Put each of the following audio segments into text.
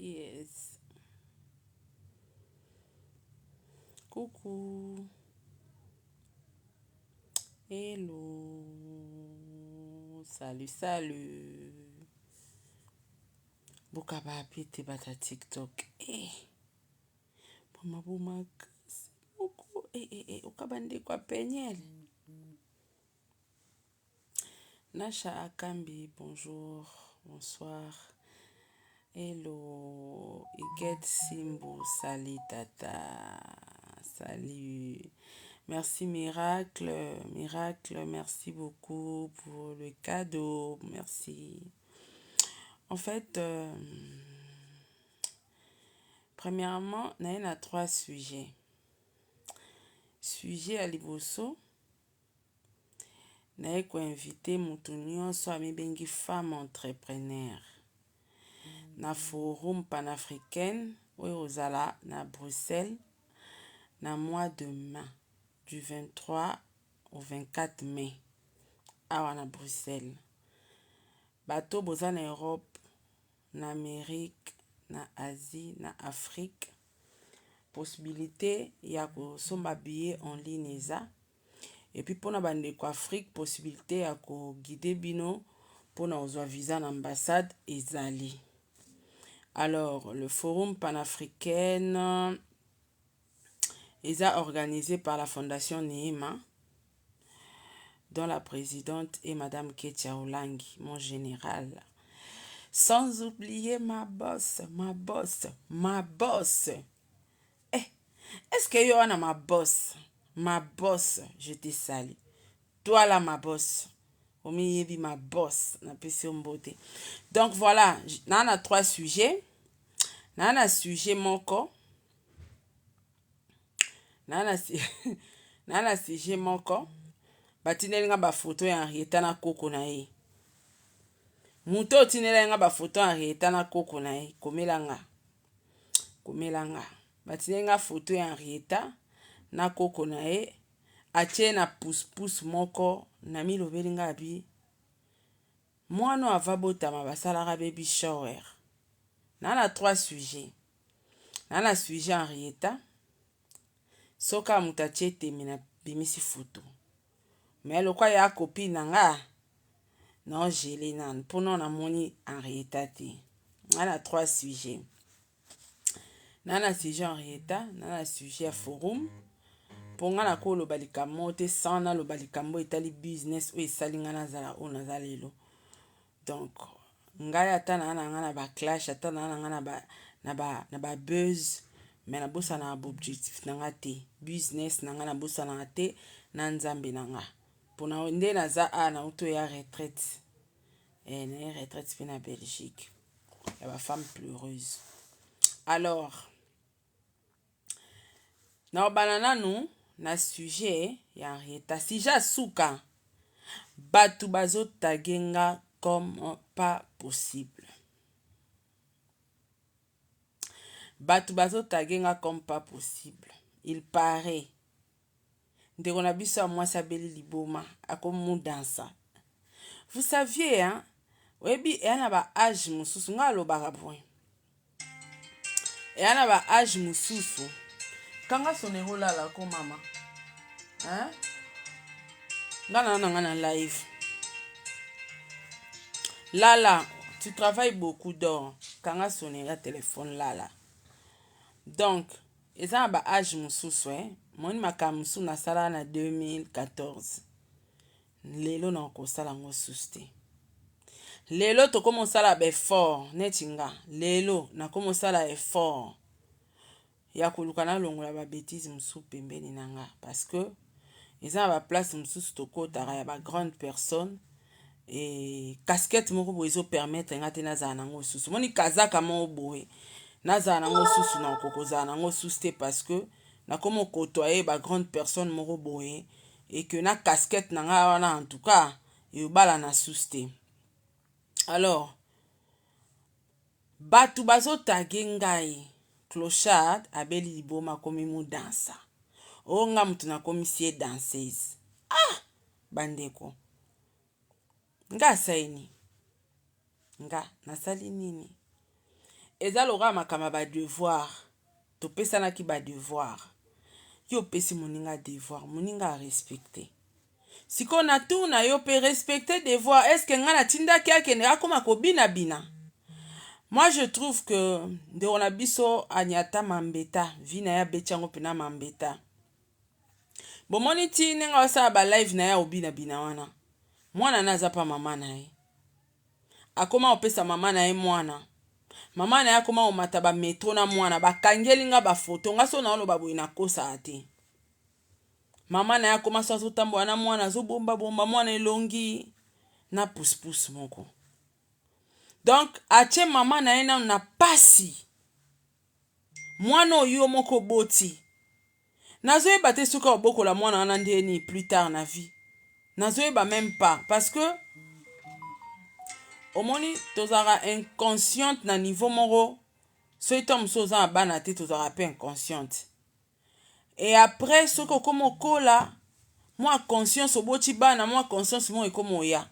Yes. Coucou. Hello. Salut, salut. Bokaba pete bata TikTok. Eh. Boma boma kasi moko. Eh eh eh okaba ndeko ya Peniel. Nasha Akambi, bonjour, bonsoir. Hello, Iget Simbu, salut tata. Salut. Merci Miracle, Miracle, merci beaucoup pour le cadeau. Merci. En fait, premièrement, il y a trois sujets. Sujet ya liboso, naye koinvite moto nyonso amibengi femme entrepreneur na forum panafricaine oyo ozala na Bruxelles na mois de mai, du 23 au 24 mai, awa na Bruxelles. Bato boza na Europe, na Amérique, na Asie, na Afrique, possibilité ya kosomba billet en ligne eza. Et puis mpona bandeko Afrique, possibilité ya koguide bino mpona kozwa visa na ambassade ezali. Alors, le forum panafricaine eza organisé par la fondation Neema, dont la présidente est Madame Ketia Olangi, mon général. Sans oublier ma boss, ma boss, ma boss. Eh, est-ce que yo wana ma boss? Ma boss, je te salue. Toi là, ma boss. Omiyebi ma boss, napesi yo mbote. Donc voilà, na trois sujets. Na na sujet moko. Na sujet moko. Batindeli nga bafoto ya Henrietta na koko na ye. Moto otindeli nga bafoto ya Henrietta na koko na ye, komela nga. Komela nga. Batindeli nga foto ya Henrietta na koko na ye, atie na pousse-pousse moko, na milobeli nga abi mwana oyo ava botama basalaka baby shower. Na trois sujets. Na sujet Henrietta, soki moto atie teme na bimisi foto. Mais lokwa ya copine na nga, naogele nanu mpona namoni Henrietta te. Nga na trois sujets. Na sujet Henrietta, na sujet ya forum. Mpo nga nakoloba likambo te sans naloba likambo etali business oyo esali nga nazala oyo naza lelo. Donc ngai ata na nga na baclash, ata na nga na babuzz, mais nabosanaka baobjectif na nga te, business na nga nabosanaka te na Nzambe na nga. Mpona nde naza awa, nauti oya retraite, naye retraite mpe na Belgique ya bafemme pleureuse. Alors naobana nanu na sujet ya Henrietta. Sujet ya suka, bato bazotage nga comme pas possible. Bato bazotage nga comme pas possible. Il paraît ndeko na biso ya mwasi abeli liboma, akomudansa. Vous saviez, hein, oyebi eya na baage mosusu, nga alobaka boye, eya na baage mosusu. Kanga sonero, olala ko mama, hein? Nga na nga na live. Lala, tu travailles beaucoup, dors. Kanga sonnerie ya telefone, lala. Donc eza na baage mosusu, eh? Moni makambo mosusu nasala na 2014, lelo na kosala yango susu te. Lelo tokómi osala baeffort neti nga lelo nakómi osala effort ya koluka nalongola babêtises mosusu pembeni na nga, parce que eza na baplace mosusu tokɔtaka ya bagrande personne e casquette moko boye ezopermettre nga te nazala nango susu. Moni kazaka moko boye nazala nango susu, na okoki kozala nango susu te, parce que nakomi okotoye bagrande personne moko boye e que na casquette na ngai wana, en tout cas eyobala na susu te. Alors bato bazotage ngai clochard abeli liboma, akomi mudansa. Oyo nga moto nakomisi ye danseuse. Ah, bandeko, nga asali nini? Nga nasali nini? Eza lokola makambo ya ba devoir. Topesanaki ba devoir. Yo opesi moninga devoir, moninga a respecter. Sikoyo na tour na yo pe respecter devoir, est ce que nga natindaki akende akoma kobina bina? Moi je trouve que ndeko na biso anyata mambeta, vie na ye abeti yango pena mambeta. Bomoni ti ndenge asala ba live na ye obina bina wana. Mwana na aza pa mama na ye. Akoma kopesa mama na ye mwana. Mama na ye akoma komata ba metro na mwana. Bakangeli nga ba photo. Nga so naoloba boye nakosaka te. Mama na ye akoma so azotambola na mwana, azobomba bomba mwana elongi na pousse-pousse moko. Donc atie mama na ye nanu na pasi. Mwana oyo yo moko oboti. Nazoyeba te soki obokola mwana wana ndenge nini plus tard na vie. Nazoyeba même pas parce que omoni tozalaka inconsciente na niveau moko soki ntango mosusu oza na bana te tozalaka mpe inconsciente. Et après soki okoma okola mwa conscience oboti bana mwa conscience moko ekoma oya.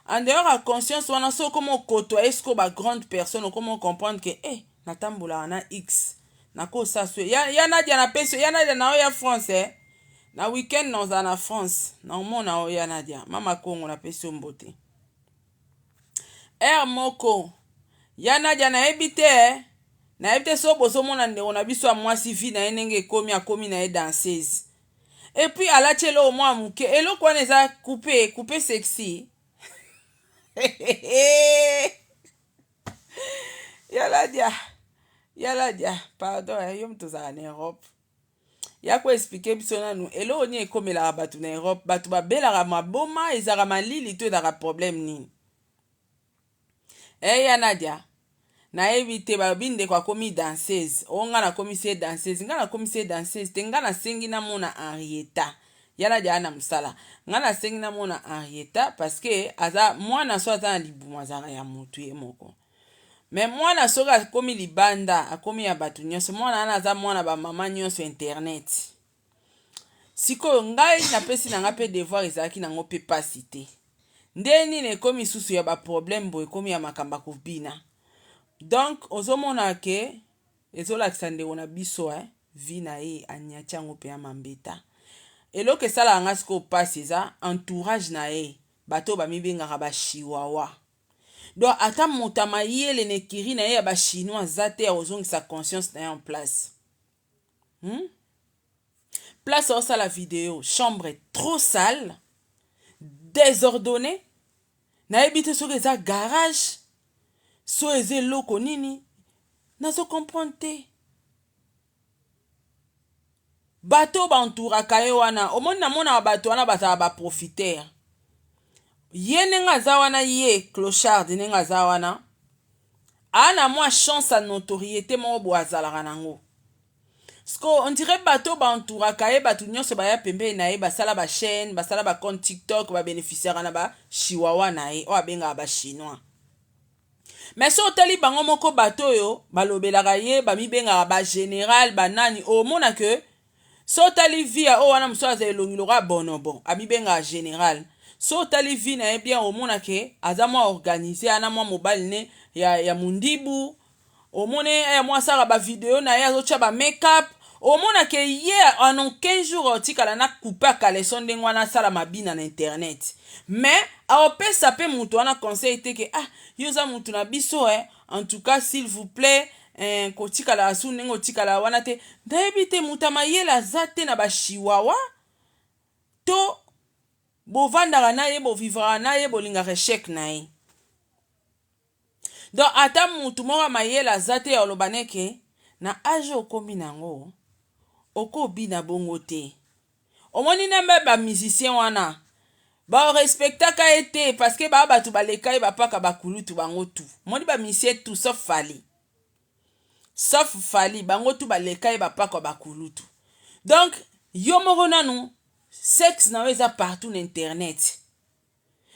En dehors ya conscience wana soki okoma okotoye sikoyo ba grande personne okoma ocomprendre que eh natambolaka na x nakosala so ya, ya Nadia napesi ya Nadia na oya France eh. Na weekend naozala na France naomona oyo ya Nadia mama Kongo napesi yo mbote. Heure moko ya Nadia nayebi te eh. Nayebi te soki bozomona ndeko na biso ya mwasi vie na ye ndenge ekomi akomi na ye danseuse. Et puis alati eloko mwa moke eloko wana eza coupe coupe sexy. Ya Nadia ya Nadia pardon eh, yo moto ozala na Europe ya ko expliquer biso nanu eloko nini ekomelaka bato na Europe bato babelaka maboma ezalaka malili to ezalaka problème nini? Eh ya Nadia nayebi te balobi ndeko akomi danseuse o nga nakomisi ye danseuse nga nakomisi ye danseuse te nga nasengi namona Henrietta ya Nadia aya na mosala nga nasengi namona Henrietta parce que aza mwana so aza na libumu azalaka ya mutu ye moko mais mwana soki akomi libanda akomi ya bato nyonso mwana wana aza mwana ba mama nyonso internet sikoyo ngai napesi na ngai mpe devoir ezalaki nango mpe pasi te nde nini ekomi susu ya ba problème boye ekomi ya makambo ya kobina donc ozomona ke ezolakisa ndeko na biso eh, vie na ye anyati yango mpe ya mambeta eloko esalaka nga sikoyo pasi eza entourage na ye bato oyo bamibengaka ba chihuahua donc ata moto ya mayele na ekiri na ye ya ba chinois aza te ya kozongisa conscience na ye en place. Place osala video chambre trop sale désordonné nayebi te soki eza garage so eza eloko nini nazo comprendre te bato oyo baentouraka ye wana omoni namonaka bato wana bazala baprofiteur ye ndenge aza wana ye clochard ndenge aza wana aa na mwa chance ya notoriété moko boye azalaka nango siko on dirait bato oyo baentouraka ye bato nyonso baya pembeni na ye basala bachaîne basala bacompte TikTok babénéficiaka na bachihuahua na ye oyo abengaka bachinois mais so otali bango moko bato oyo balobelaka ye bamibengaka bagénéral banani omona ke so otali vie ya oyo wana mosusu aza elongi lokola bonobo amibengaka général so otali vie na ye bien omona ke aza mwa organisé ana mwa mobali ne ya mundibu omoni ya mwa asalaka bavideo na ye azotya bamakeup omona ke ye en aucun jour otikala na coupe ya caleçon ndenge wana asala mabina na internet mais aopesa mpe moto wana conseil te ke ah yo oza motu na biso eh. En tout cas, s'il vous plaît, eh, kotikala asu ndenge otikala wana te nayebi te moto ya mayele aza te na bachihuahua to bovandaka na ye bovivraka na ye bolingaka échec na ye donc ata mutu moko ya mayele aza te ya oloba neke na age okomi nango okobina bongo te omoni ndembe bamusicien wana barespectaka ye te parce que baa bato baleka ye bapaka bakulutu bango tu omoni bamusicien tout sauf Fally, sauf Fally bango tu baleka ye bapaka bakulutu donc yo moko nanu sexe na yo eza partout na internet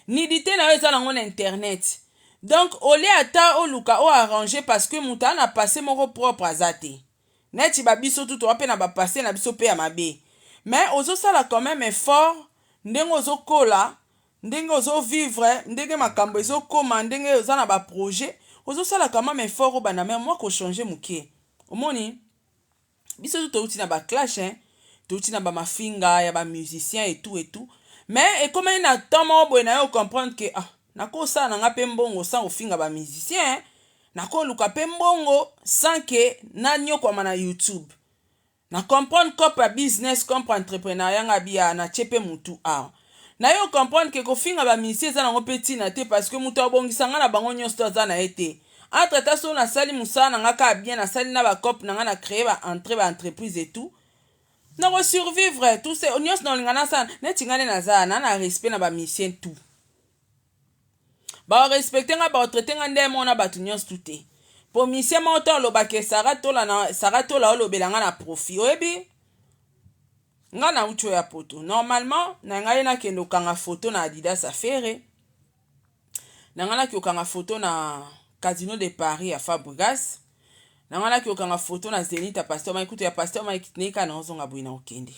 nudité na yo eza nango na internet donc olie ata oluka oarrange parce que moto aza na passé moko propre aza te neti babiso tu toa mpe na bapassé na biso mpe ya mabe mais ozosala quand même effort ndenge ozokola ndenge ozovivre ndenge makambo ezokóma ndenge oza na baprojet. Ozosala quand même effort obanda mais mwa kochanger moke. Omoni biso tu touti na baclash, hein? Touti na bamafinga ya bamusicien et tout et tout, mais ekomani na temps moko boye na yo comprendre que ah, nakosala na nga mpe mbongo sans kofinga bamusicien, nakoluka mpe mbongo sans que nanyokwama na YouTube. Na comprendre cope ya business, comme entrepreneuriat nga bia natie mpe mutu awa. Na yo comprendre que kofinga bamusicien eza nango mpe ntina te, parce que moto abongisa nga na bango nyonso to aza na ye te. Entre ta so nasali mosala na nga kaka bien, nasali na bacope na nga, na créer baentrée, baentreprise et tout, nakosurvivre tout ce nyonso na olinga nasala. Neti nga nde naza na respect na bamusicien tout, barespecte nga, baotraite nga nde mona bato nyonso tu te. Po musicien moko to alobaka Sara Tola na Sara Tola olobela nga na profit. Oyebi nga na uti oyo ya poto, normalement na ngai nakende okanga foto na Adidas affaire na ngai, naki okanga foto na Casino de Paris ya Fabregas, na ngai naki okanga foto na Zénith ya Pasteur Mike. Kutu ya Pasteur Mike neka na ozonga boye na okende,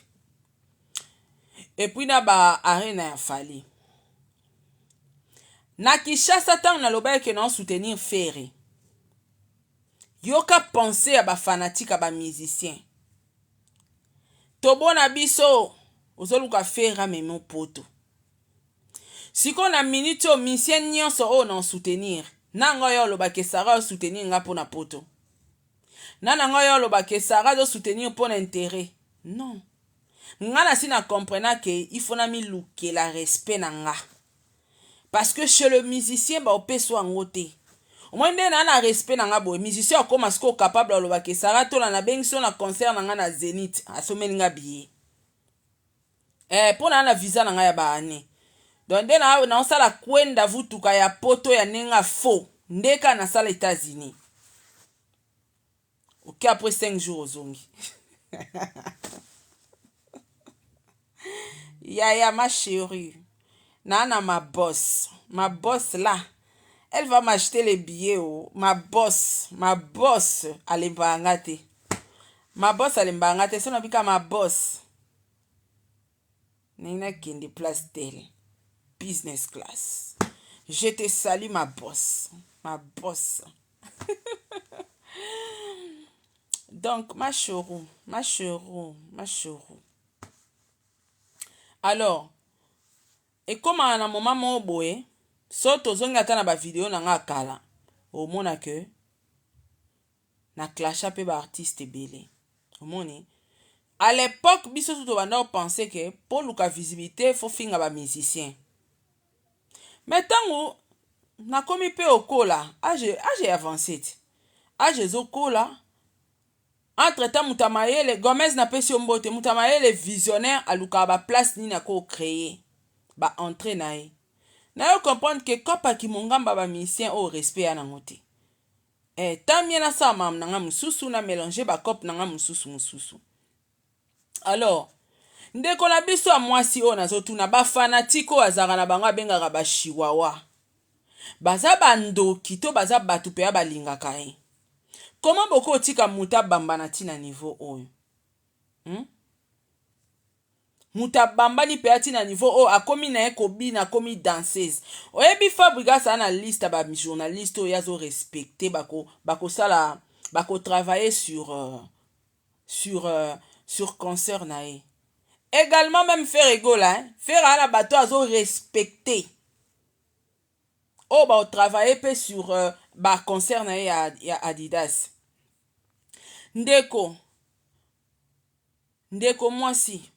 et puis na ba Arena ya Fally na Kinshasa. Ntango nalobaki ke na soutenir Ferre, yoka pensée ya bafanatike ya bamusicien tobona biso ozoluka Ferre amemi poto. Sikoyo na minute oyo, musicien nyonso oyo na soutenir na ngai, oyo olobaki Sara osoutenir nga mpo na poto, na ngai oyo olobaki Sara azosoutenir mpo na intérêt, non. Nga nasi na comprena ke il faut namilukela respect na nga, parce que chez le musicien baopesa yango te. Omoi nde naa na respect na nga boye, musicien akóma sikoyo capable alobaki Sara Tola nabengi so na concert na nga na Zénith, asomeli nga billet mpo na visa na ngai ya baane. Donc nde naosala kwenda vutuka ya poto ya ndenge afo nde kaka nasala États-Unis. Ok, après 5 jours ozongi. Yaya, ma chérie, nana, ma boss, ma boss là, elle va m'acheter les billets. Oh, ma boss, ma boss alembaka nga te, ma boss alembaka nga te. So nabika ma boss ndenge nakende place tel, business class. Je te salue, ma boss, ma boss. Donc ma chorou, ma chorou, ma chorou. Alors ekomaka na moma moko boye, so tozongi ata na bavideo na nga kala, omona ke na clasha mpe baartiste ebele. Omoni, à l'époque biso tu tobanda kopense ke mpo luka visibilité faut finga bamusicien. Mais ntango nakomi mpe okola, âge avance ti âge ezokola, entre temps moto ya mayele Gomez napesi yo mbote, moto ya mayele visionnaire alukaka baplace nini akocréer baentrée na ye. Na yo comprendre ke kopaki mongamba bamusicien oyo respect ya nango te. Tant mie nasala makambo na nga mosusu, na mélange bacope na nga mosusu mosusu. Alors ndeko na biso ya mwasi oyo nazotuna, bafanatike oyo azalaka na bango abengaka bashiwawa, baza bandoki to baza bato mpe ya balingaka ye? Koma bokoki otika moto abamba na ntina niveau oyo, Moto abambani mpe ati na niveau oyo akomi na ye kobina, akomi danseuse. Oyebi Fabregas aza na liste ya bajournaliste oyo azorespecte, bakosala, bakotravaille sur concert na ye également. Même Ferre Gola, hein? Ferre aza na bato azorespecte oyo baotravaille mpe sur baconcert na ye ya Adidas. Ndeko mwasi,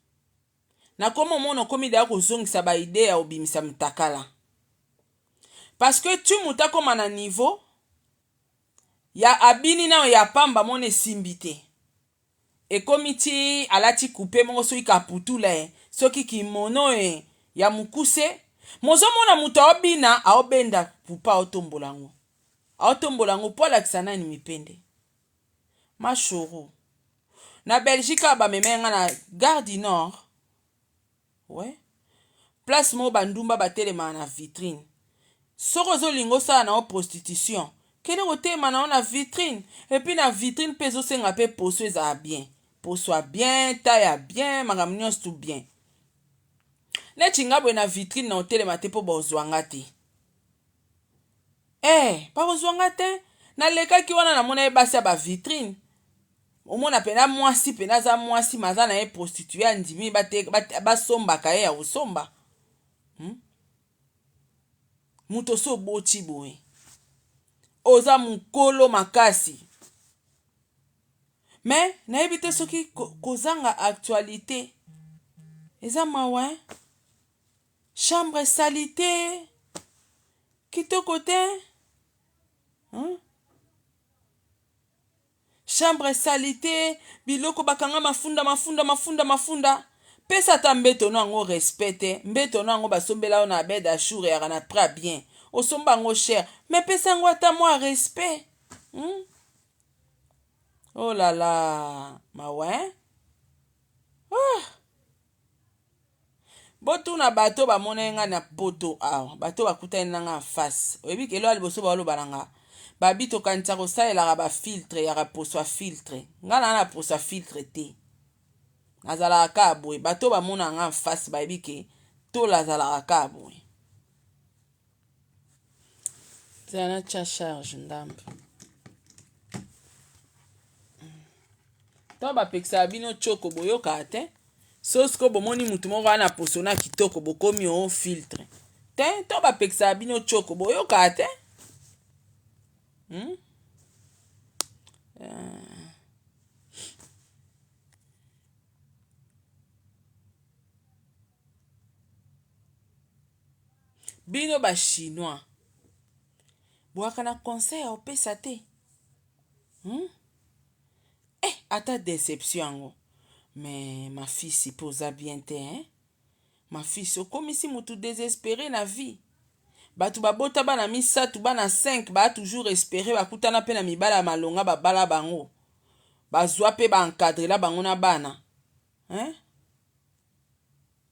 nakoma omona okomi deya kozongisa baide ya obimisa mitakala, parce que tu moto akóma na niveau ya abini nayo ya pamba, mona esimbi te, ekomi ti alati coupe moko, soki kaputula ye, soki kimono ye ya mokuse. Mozomona moto aobina, aobenda pupa, aotombola yango, aotombola yango mpo alakisa nani mipende. Mashoro na Belgique awa bamema nga na Gare du Nord, ouais, place moko bandumba batelemaka na vitrine. Soki ozolinga osala na yo prostitution, kende kotelema na yo na vitrine. Et puis na vitrine mpe ezosenga mpe poso ezala bien, poso ya bien, taille ya bien, makambo nyonso tu bien. Neti nga boye na vitrine na otelema te mpo bozwanga te. Eh, bakozwa nga te. Nalekaki wana namona ye basi ya ba vitrine. Omona pena mwasi pena aza mwasi mais aza na ye prostituee andimi basombaka ye ya kosomba. Hmm? Moto osi oboti boye. Oza mukolo makasi. Mais nayebi te soki kozanga actualite eza mawa hein. Chambre salite kitoko te hein? Chambre salite biloko bakanga mafunda mafunda mafunda mafunda pesa ata mbeto no yango respect te mbeto no yango basombela yo na abed ashour eyaka na prix ya bien osomba yango cher mais pesa yango ata mwa respect hmm? Oh là là mawa hein? Ah! Botuna bato bamonaki nga na poto awa, bato bakutani na nga en face. Oyebi ke eloko ya liboso baoloba na nga, babi tokanisa kosalelaka ba filtre yaka poso ya filtre. Nga na na poso ya filtre te. Nazalaka kaka boye. Bato bamonaka nga en face bayebi ke tola azalaka kaka boye. Zela natya charge ndambo. Ntango bapekisaka bino tshoko boyokaka te so sikoyo bomoni motu moko wana poso na kitoko bokomi o filtre te ntango bapekisaka bino tshoko boyokaka te hmm? Bino ba chinois boyaka na conseil ya kopesa te hum? Eh ata deception yango mais ma fils pe oza bien te hein? Ma fils okomisi mutu desespere na vie bato babota bana misatu bana 5 ba toujours espere bakutana pe na mibala ya malonga babala bango bazwa pe ba encadrela bango na bana hein?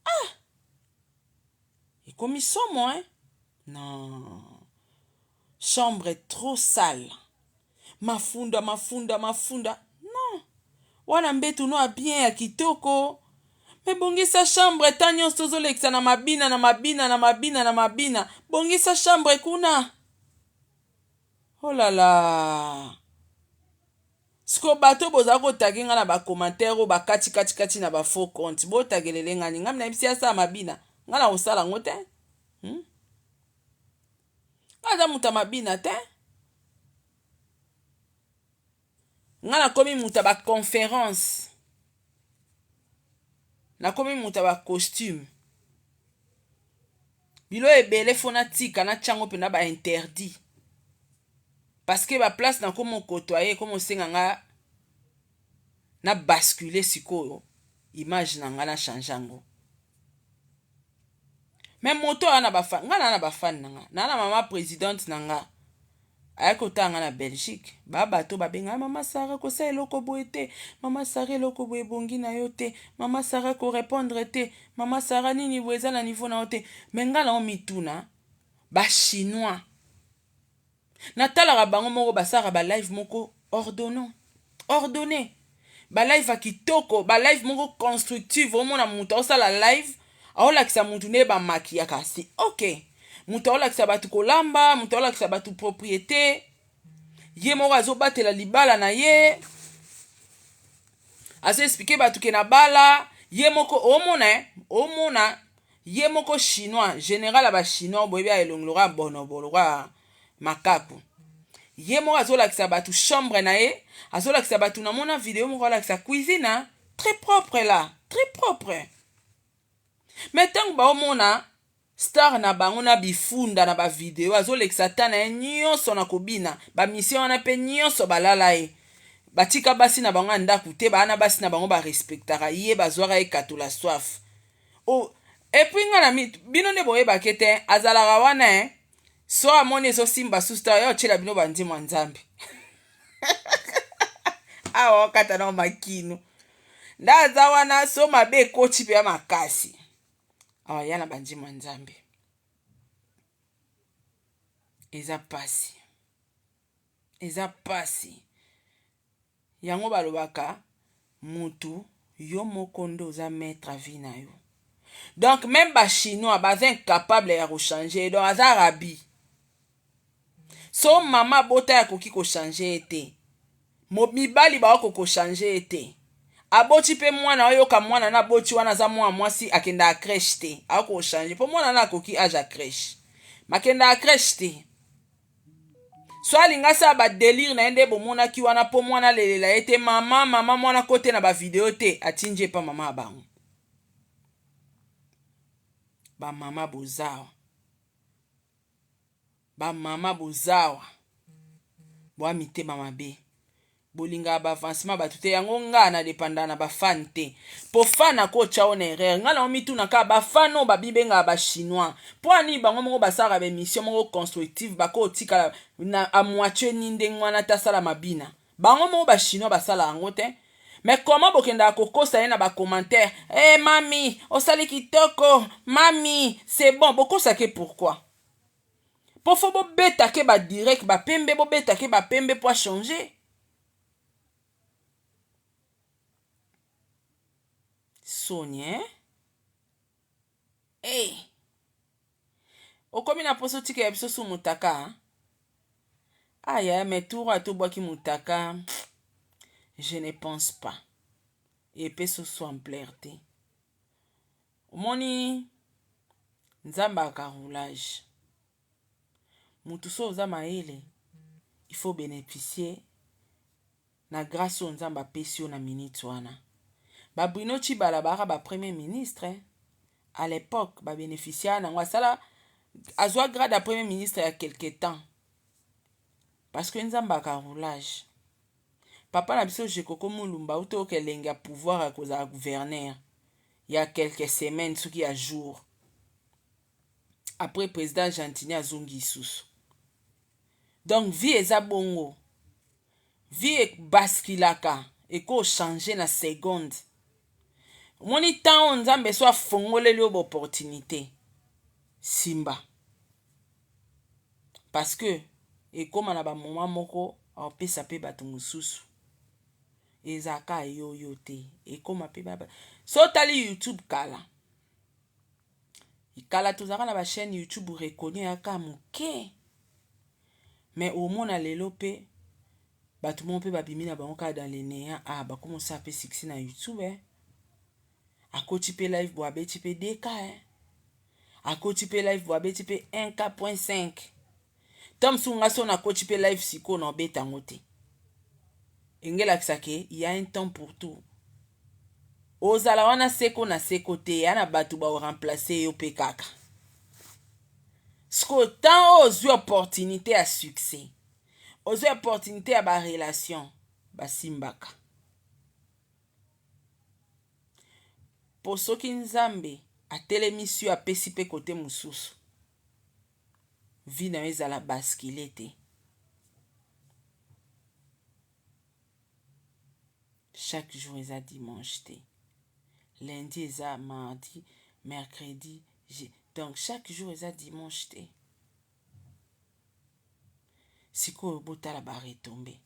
Ah! Ekomi somo hein? Non. Chambre trop sale. Mafunda, mafunda, mafunda. Non. Wana mbetu no bien ya kitoko. Mais bongisa chambre temps nyonso tozolekisa na mabina na mabina na mabina na mabina. Bongisa chambre kuna. Oh là là. Sikoyo bato oyo bozala ko tague nga na ba commentaire oyo ba kati kati kati na ba faux compte bo tagelele nga nini nga nayebisi ye asala mabina nga na kosala yango te hmm? Nga aza moto ya mabina te nga nakomi moto ya ba conference nakomi moto ya ba costume bilo ebele fo natika natya yango mpenza ba interdit Parce que ba place na komo kotoyer ekomo senga nga na basculer sikoyo image na nga na changer yango. Mais moto aza na ba fan, nga na na ba fan na nga, na na mama presidente na nga ayaki kotala nga na Belgique, ba bato babenga mama Sarah kosala eloko boye te, mama Sarah eloko boye ebongi na yo te, mama Sarah ko repondre te, mama Sarah nini boye eza na niveau na yo te. Mais nga na omituna ba chinois Natalaka bango moko basalaka ba live moko ordonno ordonne ba live ya kitoko ba live moko constructive omona moto aosala live aolakisa moto nde bamakiyaka si ok moto aolakisa bato kolamba moto aolakisa bato propriété ye moko azobatela libala na ye azo explike bato ke na bala ye moko omona eh, omona Ye moko chinois, general ya ba chinois boyebi ya elongi lokola bonobo lokola makaku. Ye moko azolakisa batu chambre na ye, azolakisa batu namona video moko alakisa cuisine hein? Très propre là, très propre. Mais tango baomona star na bango na bifunda na ba video azolekisa temps na ye nyonso na kobina, ba mission wana pe nyonso balala ye. Batika basi na bango ya ndaku te, baa na basi na bango ba respectaka ye, bazwaka ye katola soif. Oh, et puis nga na mi bino nde boyebake te azalaka wana eh so amoni ezosimba susu te ayo otyela bino bandimo ya nzambe awa okata nao makino nde aza wana so mabe ekoti mpe ya makasi awa ya na bandimo ya nzambe eza pasi eza pasi Yango balobaka mutu yo moko nde oza maitre ya vie na yo. Donc meme ba chinois baza incapable ya ko changer ye donc aza rabi. So mama abota ye akoki ko changer ye te. Mibali baoko ko changer ye te. Aboti pe mwana oyoka mwana na aboti wana aza mwana mwasi akendaka crèche te. Ako changer po mwana na akoki age ya crèche. Makendaka crèche te. So alinga asala ba delire na ye nde bomonaki wana po mwana alelela ye te mama mama mwana kote na ba video te atindi ye pa mama ya bango. Ba mama bozawa. Ba mama bozawa. Boa mitema mabe. Bolingaka ba avancement batu te yango nga na dependaka na ba fan te po fan ako tia yo na erreur nga nao mituna kaka ba fan oyo ba mibengaka ba chinois po nini bango moko basalaka ba emission moko constructive bako tikala na a moitie ni ndenge wana te asala mabina bango moko ba chinois basala yango te mais comment bokendaka kokosa ye na ba commentaire eh mami osali kitoko mami c'est bon bokosake pourquoi Po faut bo beta ke ba direct ba pembe bo beta ke ba pembe po a changer. Soni hein? Hey. Okomi na poso tika ya biso su mutaka. Ah yaya mais tour oyo bwaki mutaka. Je ne pense pas. Epesi oso ampleur te. Omoni nzambe aka roulage mutu soki oza mayele il faut beneficier na grace oyo nzambe apesi yo na minute wana ba Bruno Tshibala baaka ba premier ministre à l'epoque ba beneficia nango asala azwa grade ya premier ministre ya quelque temps parce que nzambe aka roulage papa na biso Jekoko Mulumba auti oyoka elengi ya pouvoir ya kozala gouverneur ya quelques semaines soki ya jour après président Gentini azongi lisusu donc vie eza bongo vie ebasculaka eko changer na seconde omoni temps oyo nzambe so afongoleli yo baopportunité simba parce que ekóma na bamoment moko aopesa mpe bato mosusu ezalaka yo yo te ekóma mpe so otali youtube kala kala tozalaka na bachaîne youtube reconnu eyaka moke mais omona lelo mpe bato moko mpe babimi na bango kaka dans le néant ah bakoma osala mpe succès na youtube eh. Akoti mpe live bo abeti mpe 2k eh. Akoti mpe live bo abeti mpe 1k.5 to mosusu nga so nakoti mpe live sikoyo na obeta yango te engelakisa ke y a un temps pour tout ozala wana seko na seko te ya na bato baoremplace yo mpe kaka sikoyo temps oyo ozwi opportunité ya succès ozwi opportunité ya barelation basimbaka po soki nzambe atelemisi yo apesi mpe kote mosusu vie na yo ezala bascule te chaque jour eza dimanche te lundi eza mardi mercredi donc chaque jour eza dimanche te sikoyo botala baretombe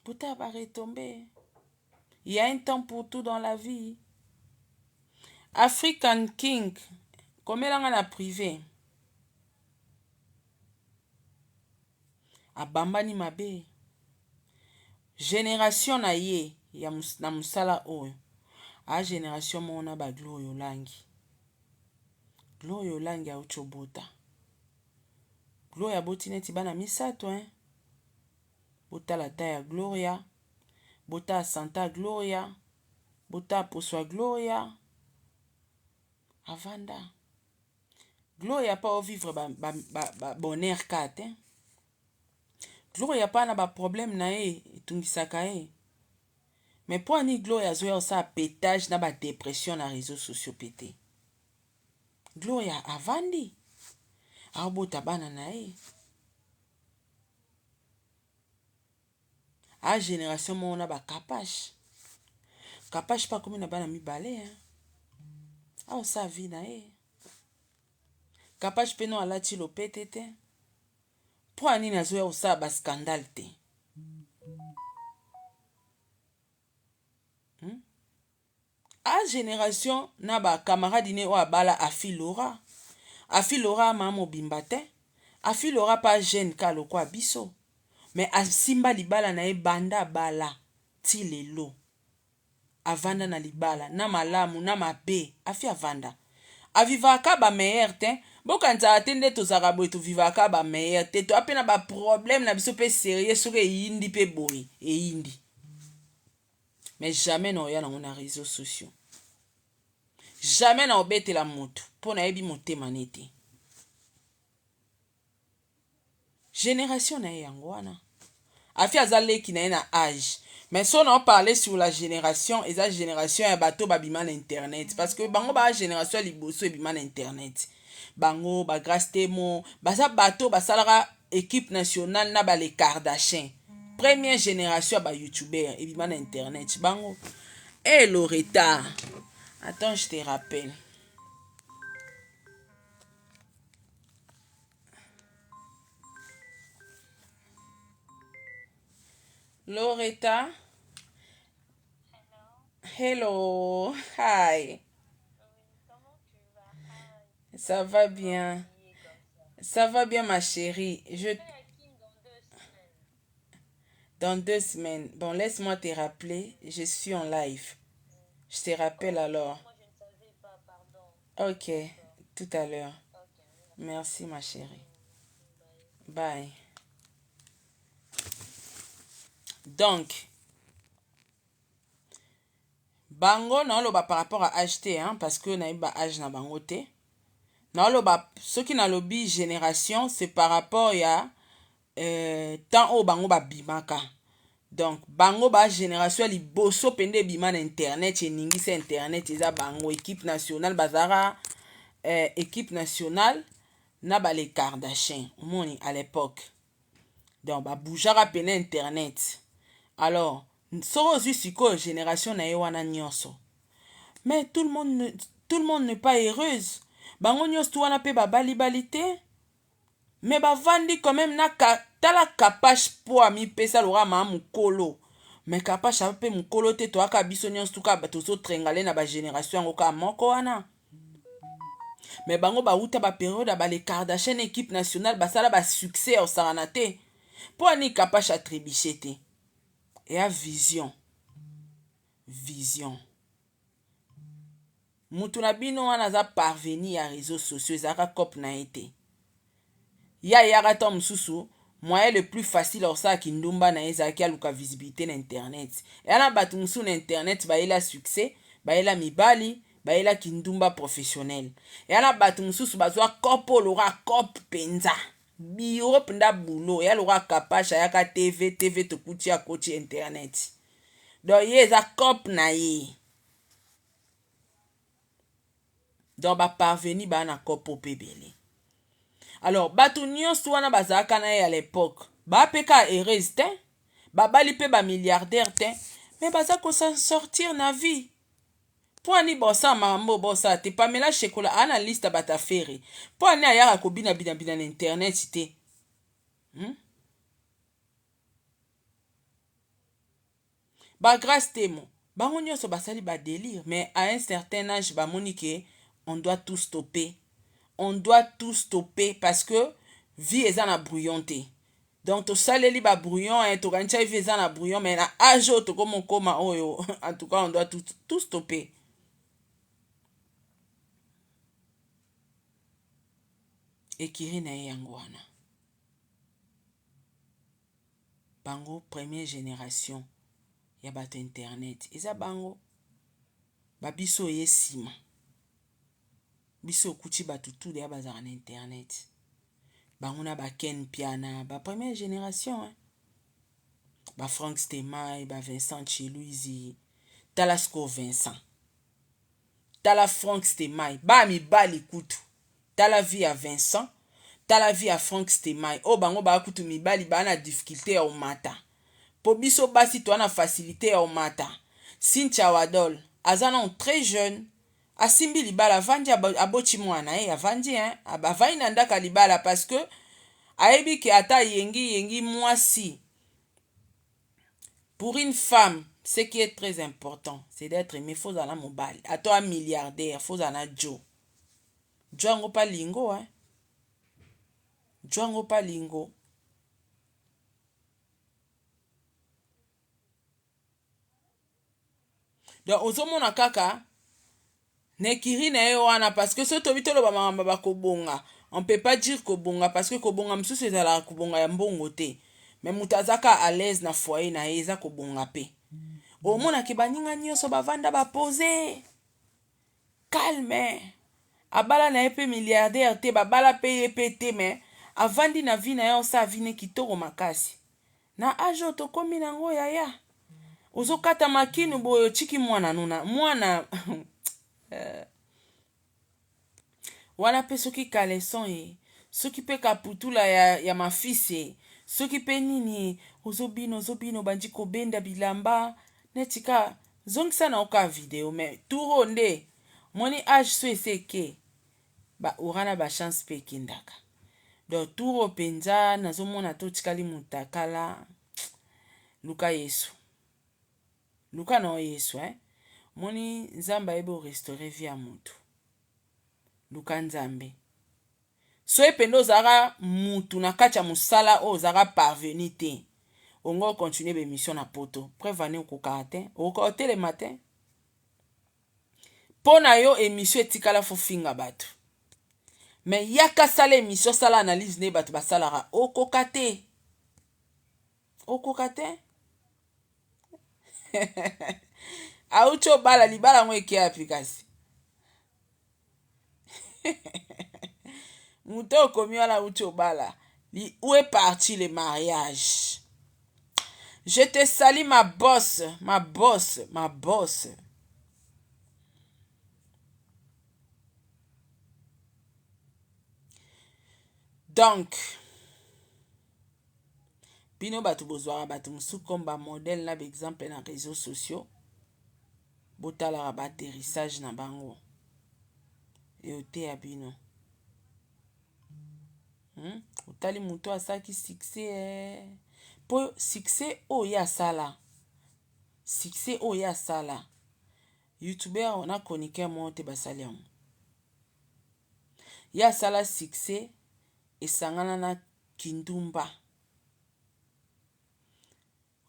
Botala baretombe. Il y a un temps pour tout dans la vie. African King, komelanga na privé. Abambani mabe. Génération na ye ya na mosala oyo. A génération moko na ba Gloria Olangi. Gloria Olangi auti obota. Gloria aboti neti bana misato hein. Botala ta ya Gloria, botala santa Gloria, botala poso ya Gloria. Avanda. Gloria pa ovivre ba, ba, ba, ba bonheur ka te. Gloria pa na ba problème na ye etungisaka ye. Mais po ani Gloria azoya osala petage na ba dépression na réseaux sociaux pe te. Gloria avandi aobota bana na ye. A génération moko na ba Kapash. Kapash pa akomi na bana mibale hein. Aosala vie na ye. Kapash pe no alati lopete te. Mpo ya nini azoya kosala ba scandale te? A generation na ba camarade ne oyo abala Afi Laura. Afi Laura maa mobimba te. Afi Laura pa jeune ka lokwa biso. Mais asimba libala na ye banda abala ti lelo. Avanda na libala na malamu na mabe afi avanda. Avivaka ka ba meilleur te. Bokanisaka te nde tozalaka boye tovivaka ka ba meilleur te. Toa pe na ba problème na biso pe serieux soki eyindi pe boye eyindi. Mais jamais na oya nango na réseaux sociaux. Jamais na obetela mutu po nayebi motema ne te. Generation na ye yango wana. Afi aza leki na ye na age. Mais so na parler sur la génération, eza génération ya bato babima na internet parce que bango ba génération ya liboso ebima na internet. Bango ba Grace Temo, baza bato basalaka équipe nationale na ba les Kardashian. Première génération ya ba youtubeurs ebima na internet. Bango eh Loretta. Attends, je te rappelle. Loretta. Hello. Hi. Ça va bien. Ça va bien, ma chérie. Je... Dans 2 semaines. Bon, laisse-moi te rappeler. Je suis en live. Je te rappelle alors. Ok, tout à l'heure. Merci, ma chérie. Bye. Donc, bango naoloba par rapport à âge te, hein, parce que nayebi ba âge na bango te. Naoloba soki nalobi génération, c'est par rapport ya temps oyo bango babimaka. Donc bango ba génération ya liboso mpenza ebima na internet, eningisa internet, eza bango équipe nationale. Bazalaka équipe nationale na ba les Kardashian, omoni, à l'époque. Donc babougeaka pene internet. Alors soki ozwi sikoyo génération na ye wana nyonso, mais tout le monde n'est pas heureuse. Bango nyonso tu wana mpe babalibali te, mais bavandi quand même na ka, tala Kapache mpo amipesa lokola maa mokolo, mais Kapache aza mpe mokolo te. Toyaka biso nyonso tuka tozotrengale na bagénération yango kaka moko wana, mais bango bauta bapériode ya bale Kardashian, équipe nationale, basala basuccès ya osakana te. Mpo ani Kapache atrébuche te? Eya vision, vision. Mutu na bino wana aza parvenu ya réseaux sociaux, ezalaka cope na ye te. Ye ayaka ntango mosusu, moyen le plus facile ya kosala kindumba na ye ezalaki aluka visibilité na internet. Eya na bato mosusu na internet bayela succès, bayela mibali, bayela kindumba professionnel. Eya na bato mosusu bazwa cope oyo lokola cope mpenza, biro mpenza, boulot. Eya lokola Kapache ayaka TV, TV tokuti akoti internet. Donc ye eza cope na ye. Donc baparvenu baa na cope mpe ebele. Alors bato nyonso wana bazalaka na ye à l'époque, baa mpe kaka heureuse te, babali mpe bamilliardaire te, mais baza kosan sortir na vie. Mpo ani bosala makambo bosala te? Pamela Shekola aa na liste ya bato afere. Mpo ani ayaka kobina-binabina na internet te? Bagrâce Temo, bango nyonso basali badélire, mais à un certain âge bamoni ke on doit tout stopper, on doit tout stopper, parce que vie eza na brouillon te. Donc tosaleli babrouillon, eh, tokanisa vie eza na brouillon, mais na âge oyo tokoma okoma oyo, en tout cas on doit tout, tout stopper. Ekiri na ye yango wana. Bango première génération ya bato internet eza bango. Babiso oye nsima, biso okuti bato tu deya bazalaka na internet. Bango na baken Piana, bapremière génération, hein? Bafrank Stemai, bavincent Chiluizi. Tala sikoyo Vincent, tala Frank Stemai, baya mibali kutu. Tala vie ya Vincent, tala vie ya Frank Stemai. Oyo bango baya kutu mibali, baya na difficulté ya omata, mpo biso basi toa na facilité ya omata. Cynthia Wadol aza nano très jeune, asimbi libala, avandi, aboti mwana ye, avandi, hein? Avandi na ndako ya libala parce que ayebi ke ata ayengi yengi mwasi, pour une femme. Ce qui est très important, c'est d'être aimé. Faut ozala na mobali, ata oza milliardaire, faut ozala na djo. Djo yango mpe alingo, hein? Djo yango mpe alingo. Donc ozomona kaka na ekiri na ye wana, parce que soki tobi toloba makambo bakobonga, on peut pas dire kobonga, parce que kobonga mosusu ezalaka kobonga ya mbongo te, mais moto aza ka à l'aise na foyer na ye, eza kobonga. Mpe omonake baninga nyonso bavanda, bapose calme. Abala na ye mpe milliardaire te, babala mpe ye mpe te, mais avandi na vie na ye, osala vie ne kitoko makasi. Na age oyo tokómi nango, yaya, ozokata makinu boye, otiki mwana nuna mwana wana mpe, soki caleçon ye, soki mpe kaputula ya mafisi ye, soki mpe nini, ozobina, ozobina, obandi kobenda bilamba neti ka zongisa na oka video. Mais tour oyo nde moni age so esi eke, baora na bachance mpe ekendaka. Donc tour oyo mpenza nazomona te, otikali motakala. Luka Yesu, luka na yo Yesu, eh? Moni Nzambe ayebi orestaurer vie ya motu. Luka Nzambe. Soki mpenza ozalaka mutu na kati ya mosala oyo, ozalaka parvenu te, ongo ocontinuer baémission na Poto, preuve ane okokaka te, okoka otelema te. Mpo na yo émission etikala fofinga bato, mais yaka sala émission, sala analyse nde bato basalaka, okoka te, okoka te. Auti obala, libala yango ekeyapi? Kasi moto okomi wana auti obala, où est parti le mariage? Je te salue, ma boss, ma boss, ma boss. Donc bino bato bozwaka bato mosusu comme bamodèle na baexemple na réseaux sociaux, botalaka baatterrissage na bango, eoteya bino. Otali moto asalaki succès, eh. Mpo succès oyo ye asala, succès oyo ye asala, youtubeur na chroniqueur moko te basali yango. Ye asala succès esangana na kindumba.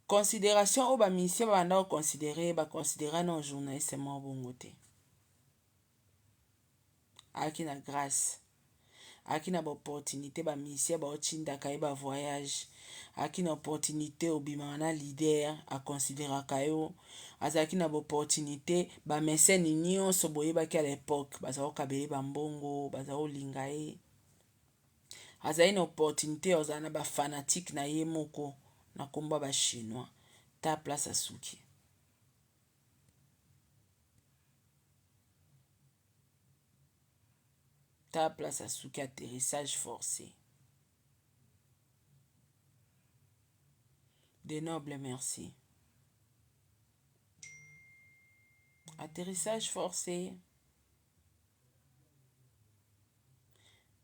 Considération oyo bamusicien babanda koconsidérer, baconsidéra na journaliste moko bongo te. Ayaki na grâce, ayaki na baopportunité, bamusicien baotindaka ye bavoyage, ayaki na opportunité obimaka na leader, aconsidéraka yo, azalaki na baopportunité, bamesene nyonso boyebaki à l'époque baza kokabela ye bambongo, baza kolinga ye. Azali na opportunité ya kozala na bafanatike na ye moko na nkombo ya bachinois. Ta place asuki. Ta place asuki, atterrissage forcé. De noble merci. Atterrissage forcé.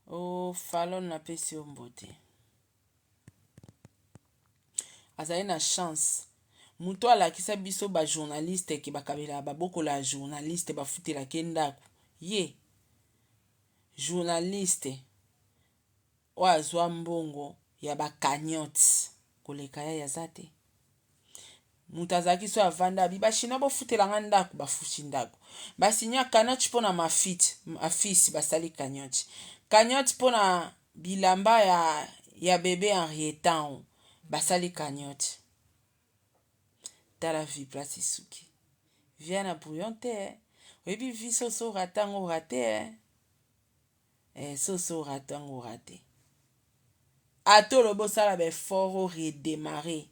O oh, Falon, napesi yo mbote. Azali na chance, moto alakisa biso bajournaliste ke bakabelaka, babokola ya journaliste, bafutelaka ye ndako. Ye journaliste oyo azwa mbongo ya bacagnotte koleka ye aza te. Moto azalaki so avanda, abi bachinois bofutelanga ndako, bafuti ndako, basinya cagnotte mpona mafite mafisi, basali cagnotte, cagnotte mpona bilamba ya bébé Henrietan, basali cagnotte. Tala vie place esuki. Via na brouillon te, oyebi vie soso orater yango, orater, eh, soso orater yango, orater. Ata olobi osala baeffort oredémarrer,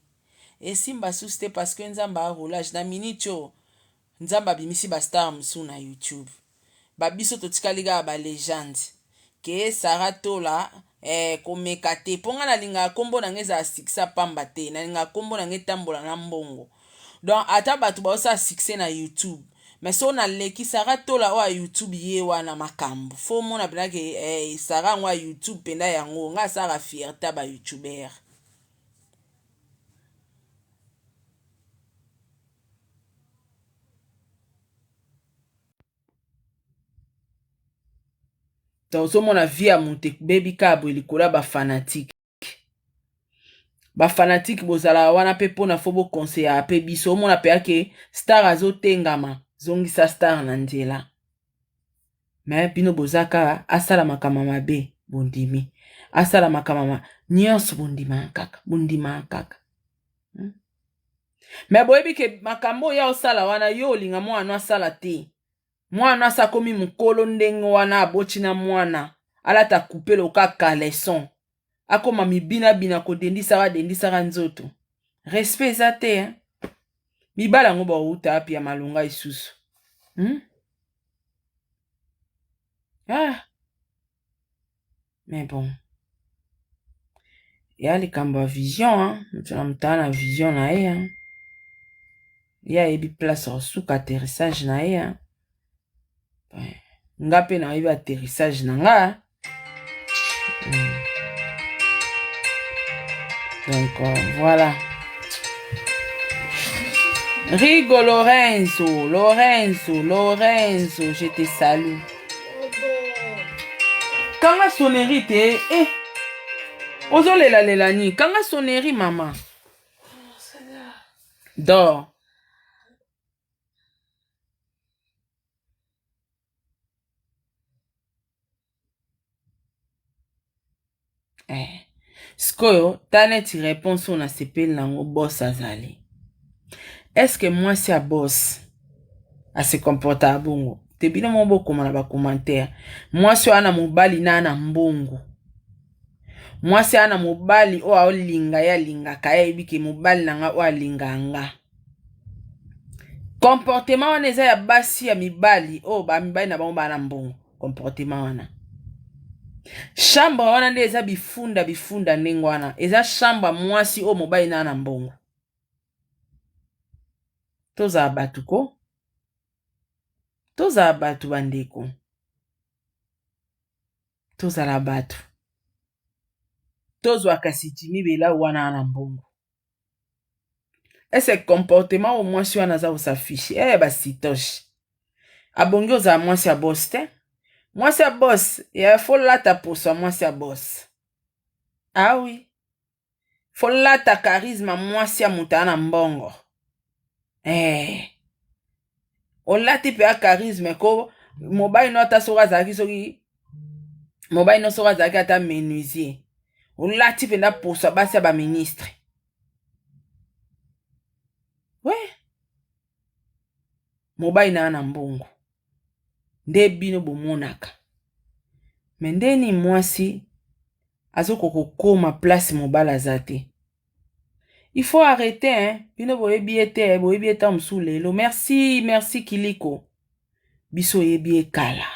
esimba susu te, parce que Nzambe aroulage na minute oyo. Nzambe abimisi bastar mosusu na YouTube, babiso totikali kaka balégende ke Sara Tola. Komeka te, mpo nga nalingaka nkombo na nga ezala succès pamba te, nalingaka nkombo na nga etambola na mbongo. Donc ata bato baosala succès na YouTube, mais so naleki Sara Tola oyo ya YouTube, ye wana makambo fo omona mpenza ke Sara yango ya YouTube mpenza, yango nga asalaka fierté ya bayoutubeur. Donc ozomona vie ya moto ebebi kaka boye likolo ya bafanatike. Bafanatike bozalaka wana mpe mpona fo bokonseyaka mpe biso. Omona mpe ake star azotengama, zongisa star na nzela. Me bino boza kaka asala makambo mabe bondimi, asala makambo ma nyonso bondimaka kaka, bondimaka kaka. Me boyebi ke makambo oyo osala wana yo olinga mwana no asala te. Mwana asi akomi mokolo ndenge wana aboti na mwana alata coupe loka caleçon akoma mibinabina kodendisaka dendisaka nzoto. Respect eza te hein? Mibala yango bauta wapi ya malonga lisusu? Ah. Mais bon, ya likambo ya vision hein? Moto na moto na vision na ye hein? Ye ayebi place akosuka atterrissage na ye hein? Nga mpe nayebi atterrissage na nga. Donc voilà. Rigo Lorenzo, Lorenzo, Lorenzo, je te salue. Kanga sonnerie te, eh. Ozolela lela ni, kanga sonnerie mama. Dors. Eh. Sikoyo ta neti réponse oyo nasepeli nango boss azali. Est-ce que mwasi ya boss ase comporta bongo? Te bino moko bokoma na ba commentaire. Mwasi oyo ana mobali na ana mbongo. Mwasi ana mobali oyo aolinga ye alingaka ye ayebi ke mobali na nga oyo alinga nga. Comportement wana eza ya basi ya mibali oyo ba mibali na bango bana mbongo. Comportement wana. Chambre wana nde eza bifunda bifunda ndenge wana. Eza chambre mwasi oyo mobali na na mbongo. Tozala bato ko. Tozala bato bandeko. Tozala bato. Tozwa kasi Jimmy Belawu wana na mbongo. Ese comportement oyo mwasi wana aza kosafishe eh, basitoche abongi ozala mwasi ya boss te. Mwasi ya boss ya fo lata poso ya mwasi ya boss. Ah oui, fo lata charisme mwasi ya moto na mbongo eh. Olati mpe ya charisme ko mobali no ata soki azalaki soki mobali no soki azalaki ata menuisier, olati mpenza poso ya basi ya baministre. We mobali na na mbongo nde bino bomonaka me ndeni mwasi azokoka kokoma place mobali aza te. Il faut arrêter hein? Bino boyebi ye te, boyebi ye ntango mosusu lelo. Merci, merci Kiliko. Biso oyebi ye kala.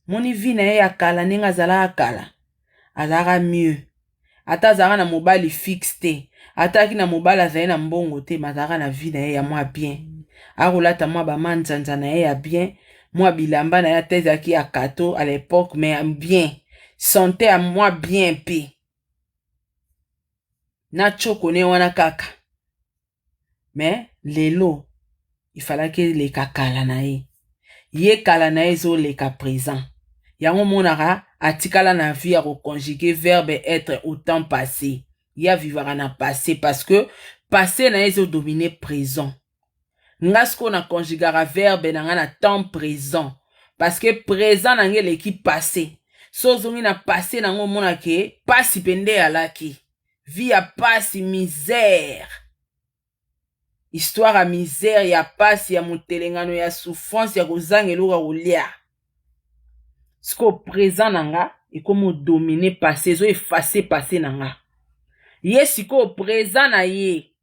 Moni vie na ye ya kala ndenge azalaka kala. Azalaka mieux. Ata azalaka na mobali fixe te. Ata aki na mobali azali na mbongo te, mais azalaka na vie na ye ya mwa bien. Akolata mwa ba manzanza na ye ya bien, mwa bilamba na ye ata ezalaki ya kato à l'époque, mais ya bien. Santé ya mwa bien pe. Na choko ne wana kaka. Mais lelo ifalaki eleka kala na ye. Ye kala na ye ezoleka présent. Yango monaka atikala na vie ya koconjuguer verbe être au temps passé. Ye avivaka na passé parce que passé na ye ezodomine présent. Nga sikoyo na conjugaka verbe na nga na temps présent parce que présent na nga eleki passé. So ozongi na passé na nga omona ke pasi mpe nde alaki. Vie ya pasi, misère. Histoire ya misère, ya pasi, ya motelengano, ya souffrance, ya kozanga eloko ya kolia. Sikoyo présent na nga ekomi odomine passé, ezo effacer passé na nga. Ye sikoyo présent na ye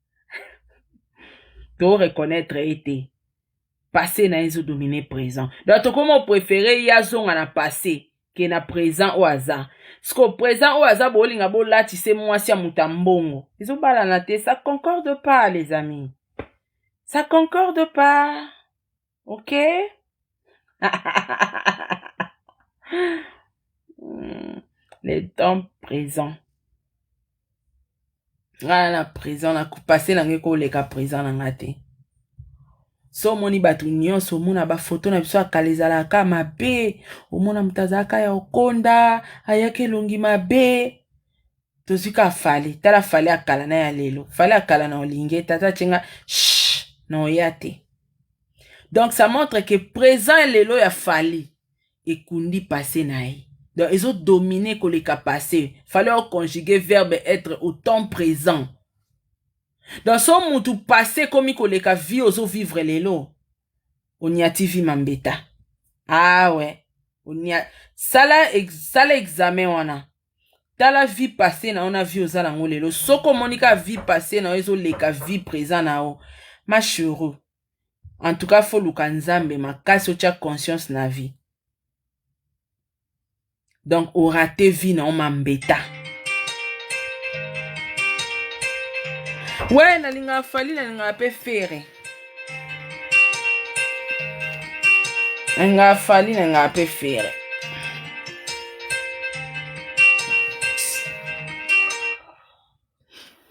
to reconnaître ye te. Passé na ye ezo dominer présent. Donc tokomi opréféré ye azonga na passé ke na présent oyo aza. Sikoyo présent oyo aza bolinga bolatise mwasi ya moto ya mbongo. Ezobalana te, ça concorde pas les amis. Ça concorde pas. OK? Le temps présent. Nga na présent na passé na ngai koleka présent na nga te. So omoni bato nyonso, omona bafoto na biso ya kala ezalaka mabe, omona moto azalaka ya okonda, ayaki elongi mabe. Tozwi kaka Fally. Tala Fally ya kala na ya lelo. Fally ya kala na olingi tata tyenga na oya te. Donc ça montre que présent lelo ya Fally ekundi passé na ye. Donc ezodomine koleka passé. Fally oconjuguer verbe être au temps présent. Donc so mutu passé ekomi koleka vie ozovivre lelo, oniati vie mambeta. Ah ouais, onia sala, sala examen wana. Tala vie passé na yo na vie oza nango lelo. Soki omoni kaka vie passé na yo ezoleka vie présent na yo, ma chérie, en tout cas foluka Nzambe makasi, otya conscience na vie. Donc orate vie na yo mambeta. We nalingaka Fally, nalingaka mpe Ferre, nalingaka Fally, nalingaka mpe Ferre.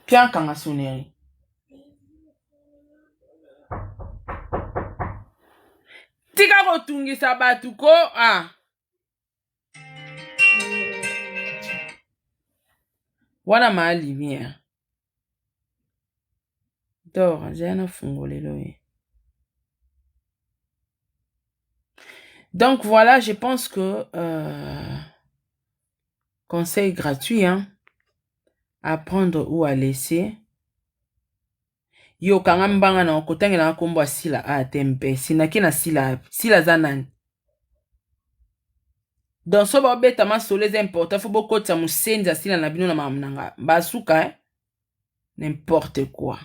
Piankanga sonnerie. Tika kotungisa bato ko. Ah, wana maa lumière dor azali na fungolelo ye. Donc voilà, je pense que conseil gratuit, hein, à prendre ou à laisser. Yo kanga mbanga na kotangelanga nkombo ya Sila a te mpe sinaki na Sila. Sila aza nani? Donc so baobeta masolo eza important, fo bokotisa mosenzi asila na bino na makambo na nga basuka, eh? N'importe quoi.